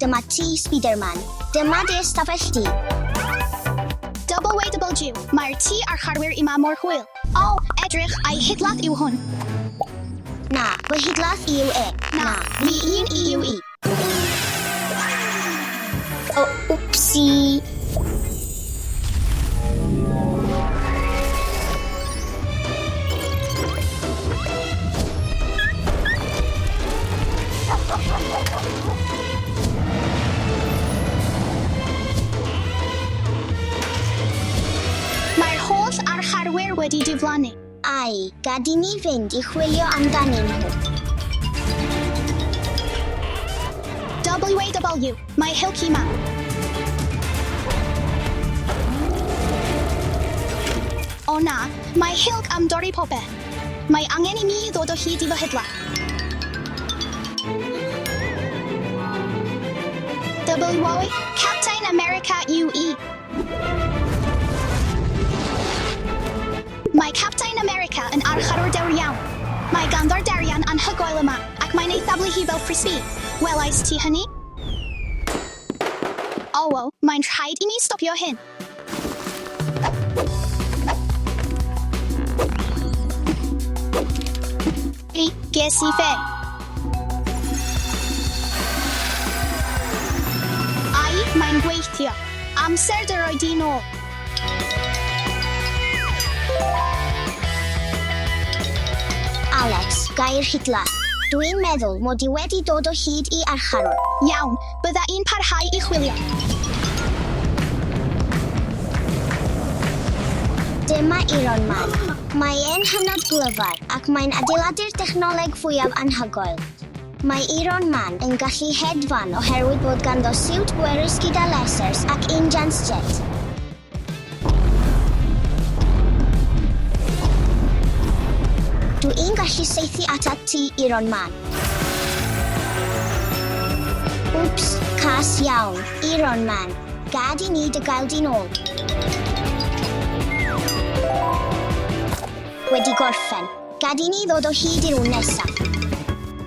Dyma ti, Spiderman. Dyma dy ystafell di. WAW, Mae'r tŷ archarwyr yma mor hwyl. O, edrych, ai hudlath yw hwn? Na, fy hudlath i yw e. Na, fi un i yw i. O, wpsi. Mae'r holl archarwyr wedi diflannu. Ai, gad i ni fynd i chwilio amdanyn nhw. WAW, mae Hilky 'ma. O na, mae Hilk am dorri popeth. Mae angen i mi ddod o hyd i fy hidla. WY, Captain America UE. Mae Captain America yn archarwr dewr iawn. Mae ganddo'r darian anhygoel yma, ac mae'n ei thaflu hi fel frisbee. Welais ti hynny? O, o, mae'n rhaid i mi stopio hyn. I, ges i fe. Ai, mae'n gweithio. Amser dy roi di nôl. Alex, gair hidla. Dwi'n meddwl mod i wedi dod o hyd i archarwr. Iawn, bydda i'n parhau i chwilio. Dyma Iron Man. Mae e'n hynod glyfar ac mae'n adeiladu'r dechnoleg fwyaf anhygoel. Mae Iron Man yn gallu hedfan oherwydd bod ganddo siwt bwerus gyda lasers ac injans jet. Dw i'n gallu saethu atat ti, Iron Man. Wps, cas iawn, Iron Man. Gad i ni dy gael di'n ôl. Wedi gorffen. Gad i ni ddod o hyd i'r un nesaf.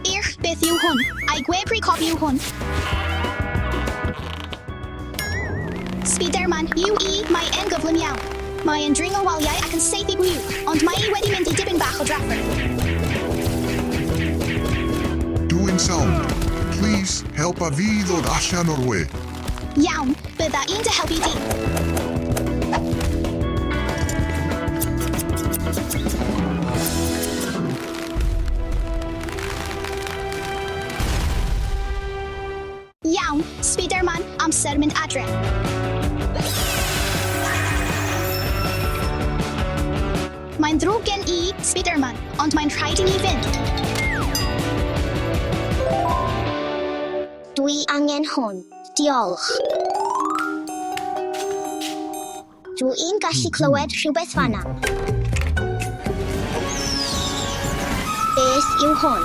Ych, beth yw hwn? Ai gwefru cof yw hwn? Spiderman, UE, mae e'n gyflym iawn. Mae e'n dringo waliau ac yn saethu gwiw, ond mae e wedi mynd i dipyn bach o drafferth. Dw i'n sownd. Plîs, helpa fi i ddod allan o'r we. Iawn, bydda i'n dy helpu di. Iawn, Spiderman, amser mynd adre. Mae'n ddrwg gen i, Spiderman, ond mae'n rhaid i ni fynd. Dwi angen hwn. Diolch. Dw i'n gallu clywed rhywbeth fan'na. Beth yw hwn?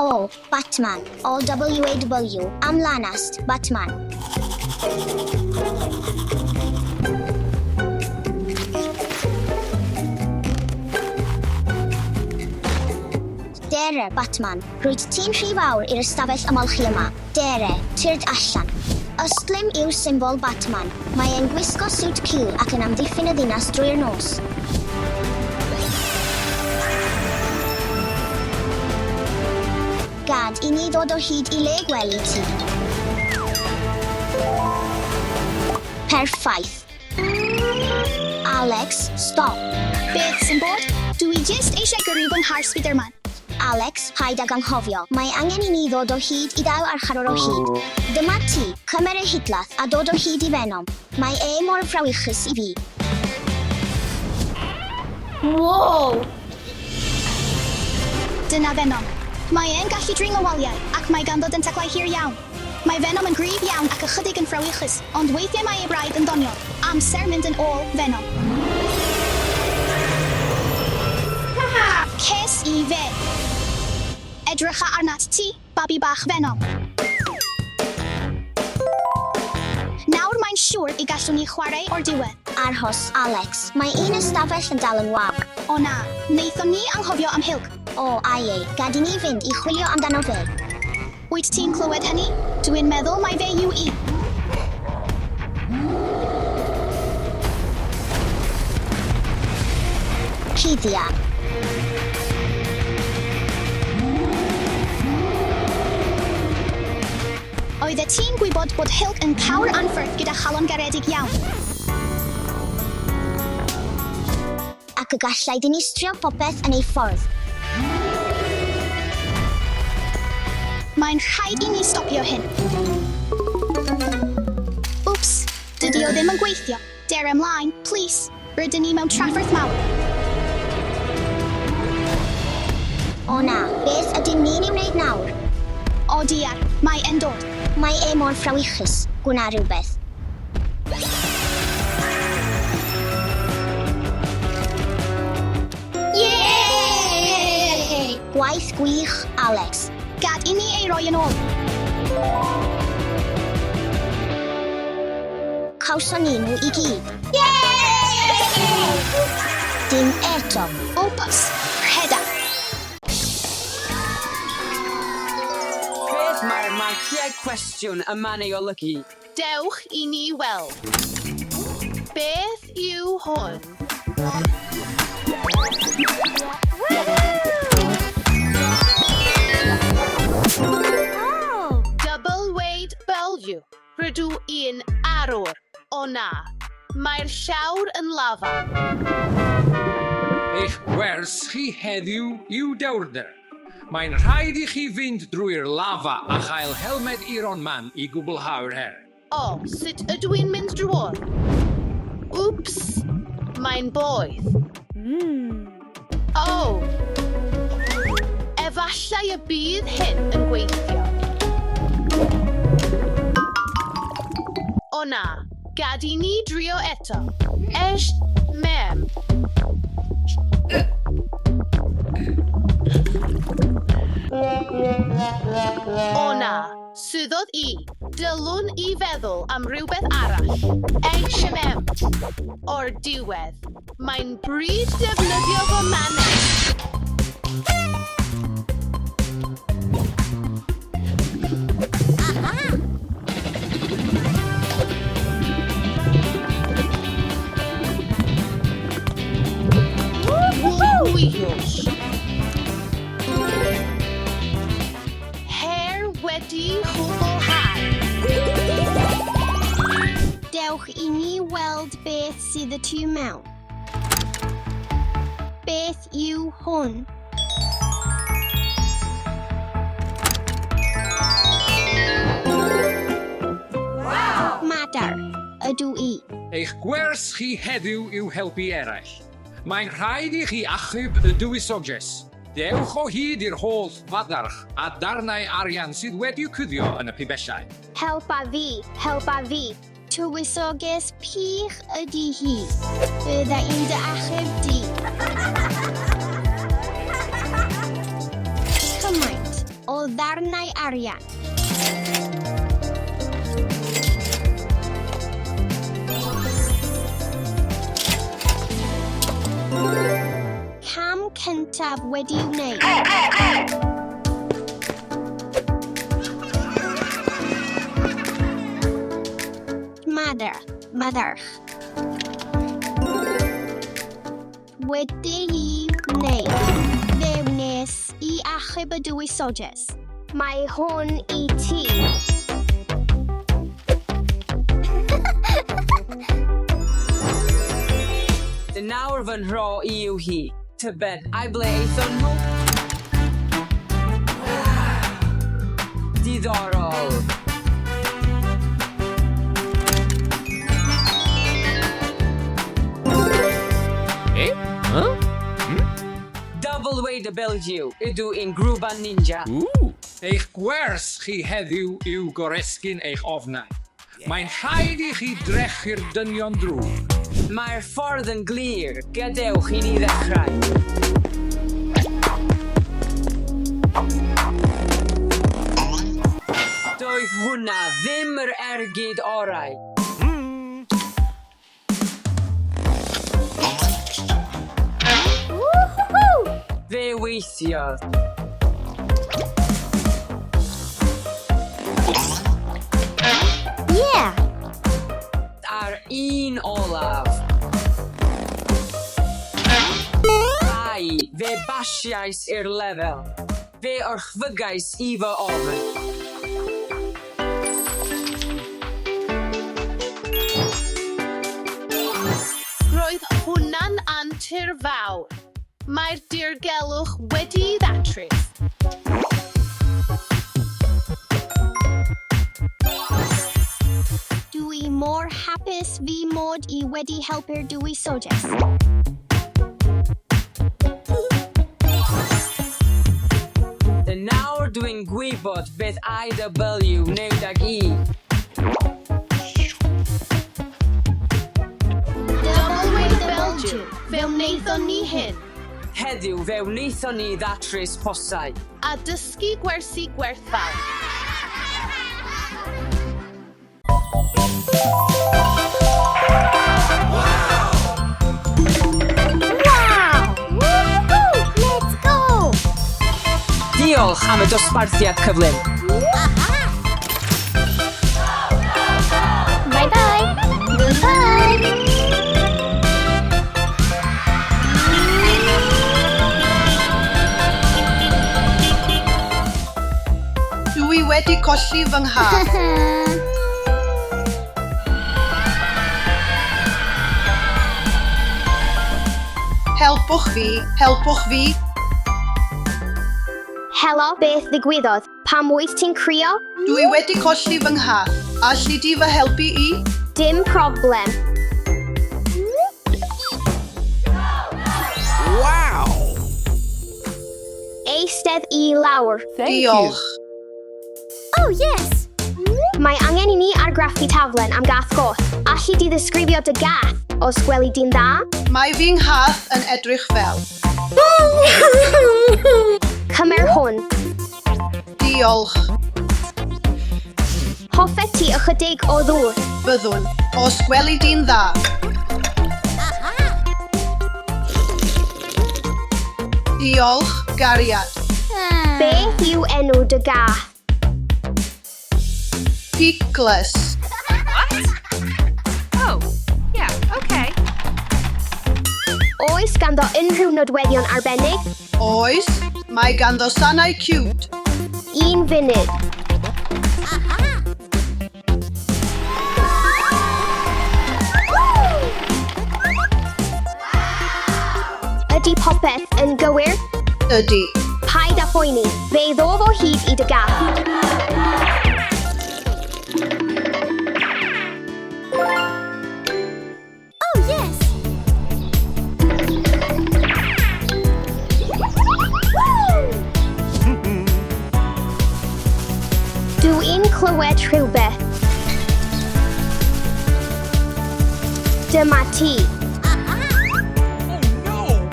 O, Batman. O WAW. Am lanast, Batman. Dere, Batman. Rwyt ti'n rhy fawr i'r ystafell ymolchi yma. Dere, tyrd allan. Ystlum yw symbol Batman. Mae e'n gwisgo siwt cul ac yn amddiffyn y ddinas drwy'r nos. Gad i ni ddod o hyd i le gwely ti. Perffaith. Alex, stop. Beth sy'n bod? Dw i jyst eisiau gyrru fy nghar Spiderman. Alex, paid ag anghofio, mae angen i ni ddod o hyd i ddau archarwr o hyd. Dyma ti, cymer y hudlath a dod o hyd i Venom. Mae e mor frawychus i fi. Wow! Dyna Venom. Mae e'n gallu dringo waliau, ac mae ganddo dentaclau hir iawn. Mae Venom yn gryf iawn ac ychydig yn frawychus, ond weithiau mae ei braidd yn ddoniol. Amser mynd yn ôl, Venom. Ces i fe. Edrycha arnat ti, babi bach Venom. Nawr mae'n siŵr y gallwn ni chwarae o'r diwedd. Arhos, Alex. Mae un ystafell yn dal yn wag. O na, wnaethon ni anghofio am Hulk. O, aye, gad i ni fynd i chwilio amdano fe. Wyt ti'n clywed hynny? Dwi'n meddwl mai fe yw i. Cuddia. Oeddet ti'n gwybod bod Hulk yn cawr anferth gyda chalon garedig iawn? Ac y gallai ddinistrio popeth yn ei ffordd. Mae'n rhaid i ni stopio hyn. Wps, dydy o ddim yn gweithio. Dere ymlaen, plîs. Rydyn ni mewn trafferth mawr. O na, beth ydyn ni'n ei wneud nawr? O diar, mae e'n dod. Mae e mor frawychus. Gwna rhywbeth. Yay! Gwaith gwych, Alex. Gad i ni ei roi yn ôl. Cawson ni nhw i gyd. Dim eto. Wps, rheda. Beth mae'r marciau cwestiwn yma'n ei olygu? Dewch i ni weld. Beth yw hwn? Double Wade Bellew. Rydw i'n arwr. O na. Mae'r llawr yn lafa. Eich gwers chi heddiw yw dewrder. Mae'n rhaid i chi fynd drwy'r lafa a chael helmed Iron Man i gwblhau'r her. O, sut ydw i'n mynd drwodd? Wps! Mae'n boeth. O! Efallai y bydd hyn yn gweithio. O na, gad i ni drio eto. Esh, mem. O na, suddodd i. Dylwn i feddwl am rhywbeth arall. H&M. O'r diwedd. Mae'n bryd defnyddio fy maneg. Ww! Her wedi chwblhau. Dewch i ni weld beth sydd y tu mewn. Beth yw hwn? Madar, ydw i. Eich gwers chi heddiw yw helpu eraill. Mae'n rhaid i chi achub y dywysoges. Dewch o hyd i'r holl fadarch a darnau arian sydd wedi'u cuddio yn y pibellau. Helpa fi, helpa fi. Tywysoges pych ydy hi. Bydda i'n dy achub di. Cymaint o ddarnau arian. Cam cyntaf wedi'i wneud. Mother, mother. Wedi'i wneud. Fe wnes i achub y dywysoges. Mae hwn i ti. Nawr fy nhro i yw hi. Tybed, ai ble aethon nhw? Diddorol. Double Wade W ydw i'n grwban ninja. Eich gwers chi heddiw yw goresgyn eich ofnau. Mae'n rhaid i chi drechu'r dynion drwg. Mae'r ffordd yn glir. Gadewch i ni ddechrau. Doedd hwnna ddim yr ergyd orau. Fe weithiodd. Pasiais i'r lefel. Fe orchfygais i fy ofn. Roedd hwnna'n antur fawr. Mae'r dirgelwch wedi'i ddatrys. Dw i mor hapus fi mod i wedi helpu'r dywysoges. Nawr dwi'n gwybod beth IW wneud ag i. W, fe wnaethon ni hyn. Heddiw fe wnaethon ni ddatrys posau. A dysgu gwersi gwerthfawr. Wow! Woohoo! Let's go! Diolch am y dosbarthiad cyflym. Bye bye! Goodbye! Dw i wedi colli fy nghath. Helpwch fi, helpwch fi. Helo, beth ddigwyddodd? Pam wyt ti'n crio? Dw i wedi colli fy nghath. Alli di fy helpu i? Dim problem. Wow! Eistedd i lawr. Diolch. Oh, yes! Mae angen i ni argraffu taflen am gath goll. Alli di ddisgrifio dy gath os gweli di'n dda? Mae fy nghath yn edrych fel. Cymer hwn. Diolch. Hoffet ti ychydig o ddŵr? Byddwn. Os gweli di'n dda. Diolch, gariad. Beth yw enw dy gath? Picles. Oh, yeah, okay. Oes ganddo unrhyw nodweddion arbennig? Oes, mae ganddo sanau cute. Un funud. Ydy popeth yn gywir? Ydy. Paid â phoeni, fe ddof o hyd i dy gath. Oh, yes! Dw i'n clywed rhywbeth. Dyma ti.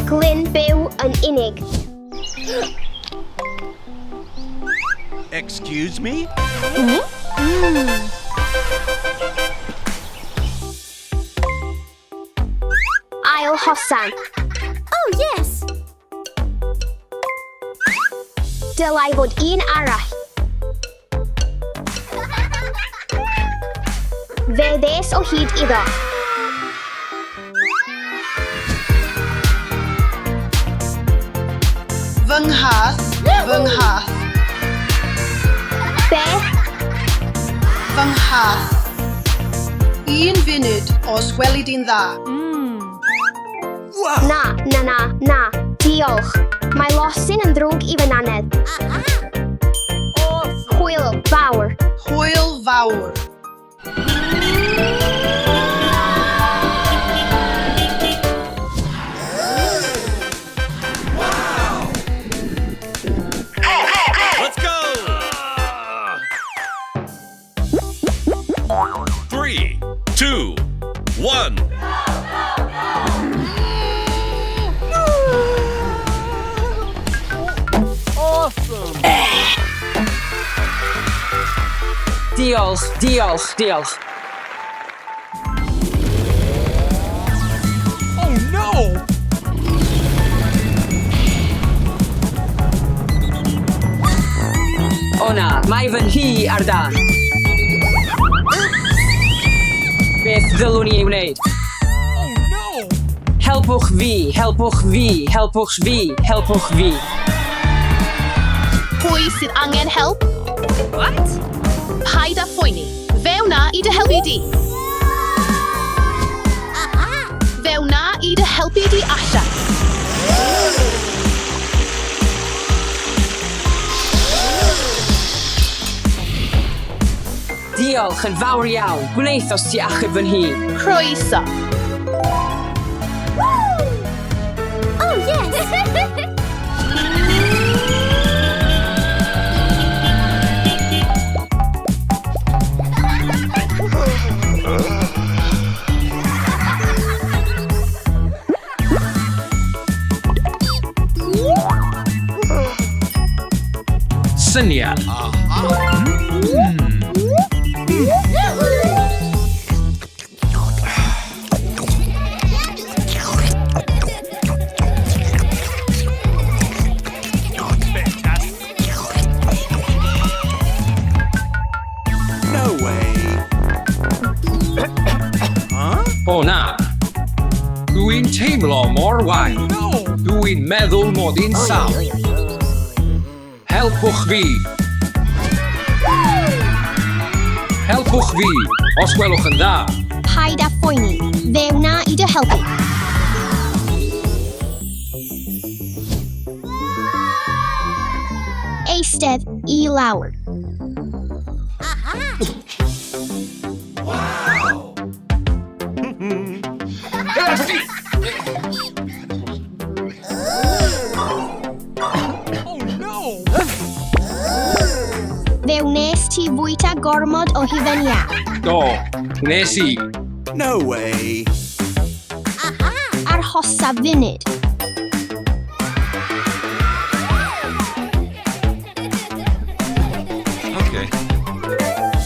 Glyn byw yn unig. Excuse me? Ail hosan. Oh, yes! Dylai fod un arall. Fe ddes o hyd iddo. Fy nghath, fy nghath, Beth? fy nghath. Un funud os gweli di'n dda. Na, na, na, na. Diolch. Mae losin yn ddrwg i fy nannedd. Hwyl fawr. Hwyl fawr. Let's go! 3, 2, 1. Diolch, diolch, diolch. Oh no! O na, mae fy nhŷ ar dân. Beth ddylwn i ei wneud? Oh no! Helpwch fi, helpwch fi, helpwch fi, helpwch fi. Pwy sydd angen help? What? Paid â phoeni. Fe wna i dy helpu di. Fe wna i dy helpu di allan. Diolch yn fawr iawn. Gwnaethost ti achub fy nhŷ. Croeso. Oh, yes! Syniad. No way! O na. Dwi'n teimlo mor wael. Dwi'n meddwl mod i'n sâl. Helpwch fi. Helpwch fi, os gwelwch yn dda. Paid â phoeni. Fe wna i dy helpu. Eistedd i lawr. Fe wnes ti fwyta gormod o hufen iâ. Do, wnes i. No way! Arhosa funud. Okay.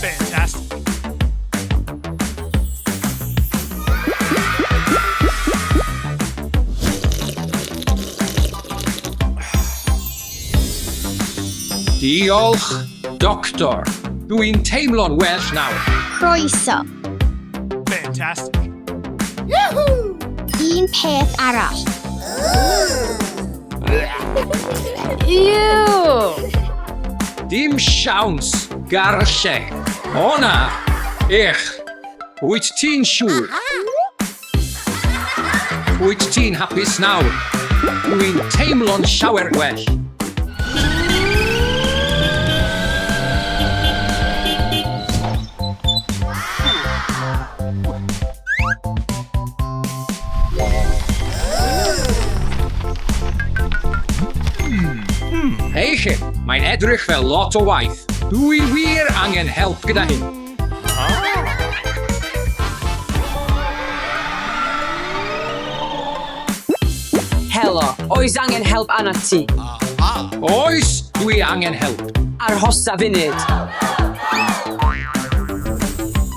Fantastic! Diolch, doctor. Dwi'n teimlo'n well nawr. Croeso. Fantastic! Un peth arall. Ew! Dim siawns, gar y lle. O na, ech, wyt ti'n siŵr? Wyt ti'n hapus nawr? Dwi'n teimlo'n llawer gwell. Hei chi, mae'n edrych fel lot o waith. Dwi wir angen help gyda hyn. Helo, oes angen help arnat ti? Oes, dwi angen help. Arhosa funud.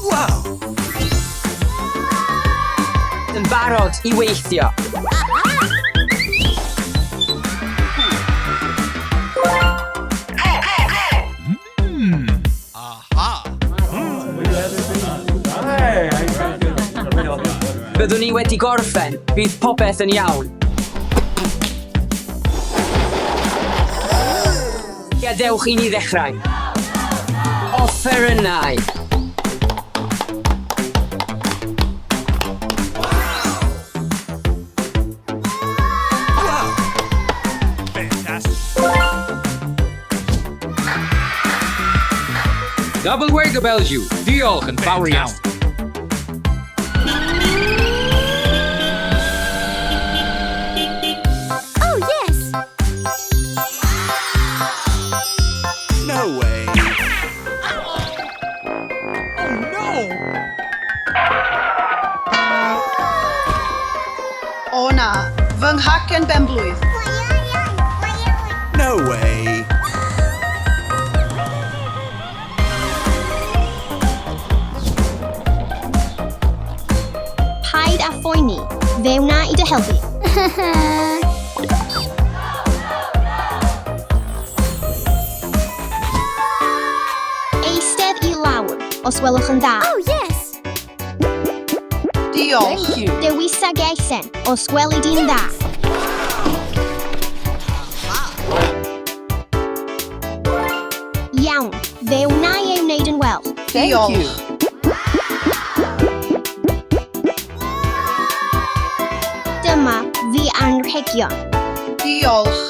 Wow! Yn barod i weithio. Byddwn ni wedi gorffen. Bydd popeth yn iawn. Gadewch i ni ddechrau. Offerynnau. Fantastic! Double way to Belgium. Diolch yn fawr iawn. Oh, yes! No way! Oh no! O na, fy nghacen benblwydd. No way! Paid â phoeni. Fe wna i dy helpu. Eistedd i lawr, os welwch yn dda. Oh, yes! Diolch. Diolch. Thank you. Dewisa geisen, os gweli di'n dda. Iawn, fe wna i ei wneud yn well. Thank Diolch. you. Dyma fi anrhegion. Diolch.